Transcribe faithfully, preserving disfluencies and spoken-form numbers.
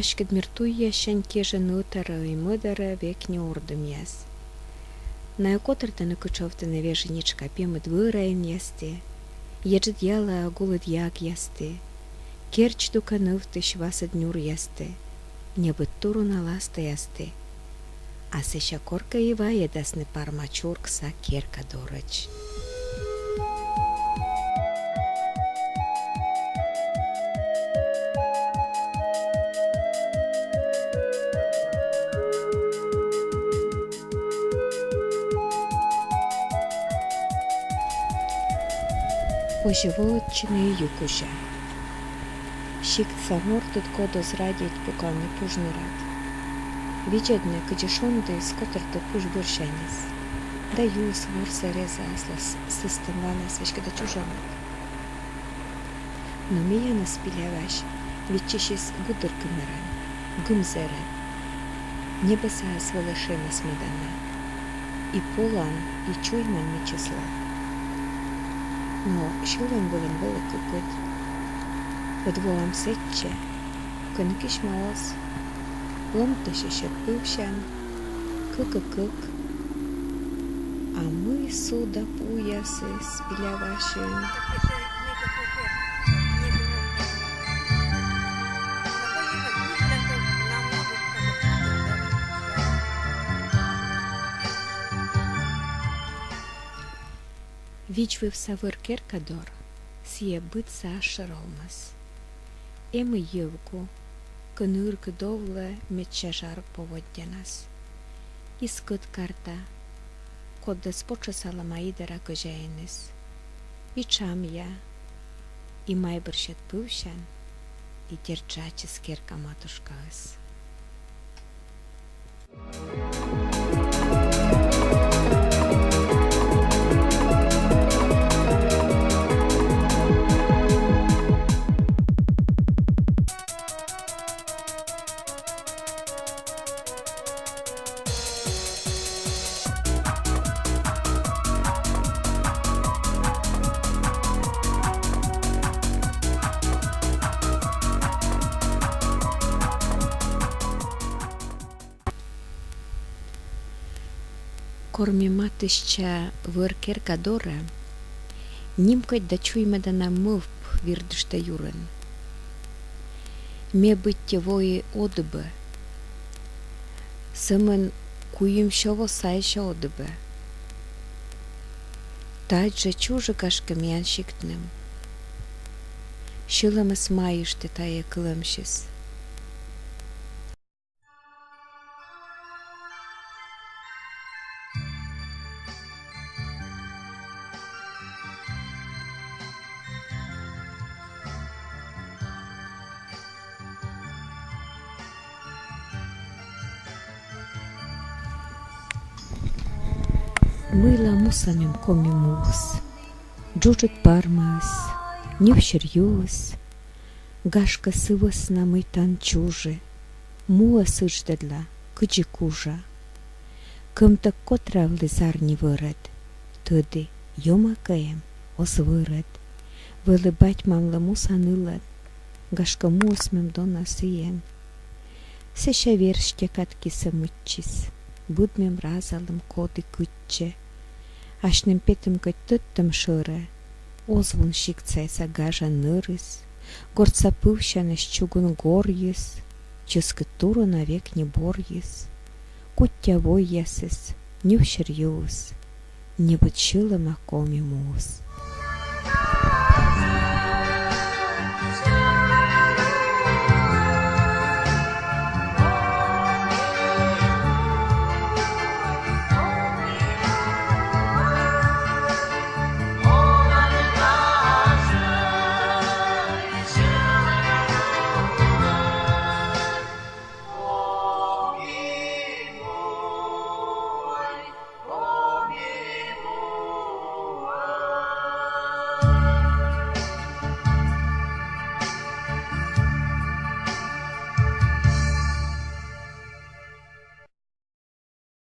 Веськыдмир туйяссянь кежен ӧтарӧ и мӧдарӧ векни ордымъяс. Найӧ котӧртӧны-кытшовтӧны вежи нитшка пемыд вӧраинъястӧ, еджыд ялаӧ гулыд ягъястӧ, керч дукӧ нывтысь васӧд нюръястӧ, небыд туруна ластаястӧ. А сэсся коркӧ и вайӧдасны Парма чуркса керка дорӧдз. Позьӧ воӧдчыны ю кузя. Сиктса мортыд кодӧз радейтӧ пукалны пуж нырад. Видзӧдны, кыдзи шондіыс котӧртӧ пуж бӧрсяньыс. Да юыс ворсӧ-резӧ аслас сӧстӧм-ванас веськыда чужӧмӧн. Но миянӧс Пилявась виччысис гудыр кымӧрӧн, гым зэрӧ. Небӧсаыс вӧлі шемӧсмӧдана. И полан, и чуйман мичыслы. Но сьӧлӧм вылын вӧлі кыкыд. Ӧд волам сэтчӧ, кӧні кисьма оз. Ломтысьӧсь ӧд пывсян. Кык-кык. А мый суда пуясыс Пилявасьын. Видз вывса вӧр керка дор — сійӧ быдса асшӧр олмас. Эм и йӧвгу, кӧні ыркыд овлӧ медся жар поводдянас. И скӧт карта, кодӧс потшӧсалӧма идӧра кӧзяиныс. И тшамъя, и майбырсьӧд пывсян, и, дерт жӧ, ачыс керка-матушкаыс. Кор ме матыстча вӧр керка дорӧ, нимкодь да чуймӧдана мӧвп вирдыштӧ юрын. Ме быттьӧ вои одыбӧ, сӧмын куимсё во сайсьӧ одыбӧ. Тадз жӧ чужи, гашкӧ, миян сиктным. Сьӧлӧмыс майыштӧ тайӧ кылӧмсьыс. Мыйла муса мем Коми муыс? Джуджыд Пармаыс, нивсюр юыс. Гашкӧ, сы вӧсна, мый тан чужи, муӧс ыдждӧдла, кыдзи кужа. Кӧмтӧг котравлі зарни вӧрӧд, тӧді, ёма кӧ эм, оз вӧрӧд. Вӧлі бать-мамлы муса нылӧн, гашкӧ, муыс мем дона сійӧн. Сэсся верстьӧ кад кисӧ мыччис, быдмӧм разалӧм коді кытчӧ. Асьным петӧм кӧть тӧдтӧм шӧрӧ, оз вун сикт сайса гажан нӧрыс, гортса пывсяныс чугун горйыс, чӧскыд туруна векни борйыс, куття войясыс, нивсюр юыс, небыд сьӧлӧма Коми муыс.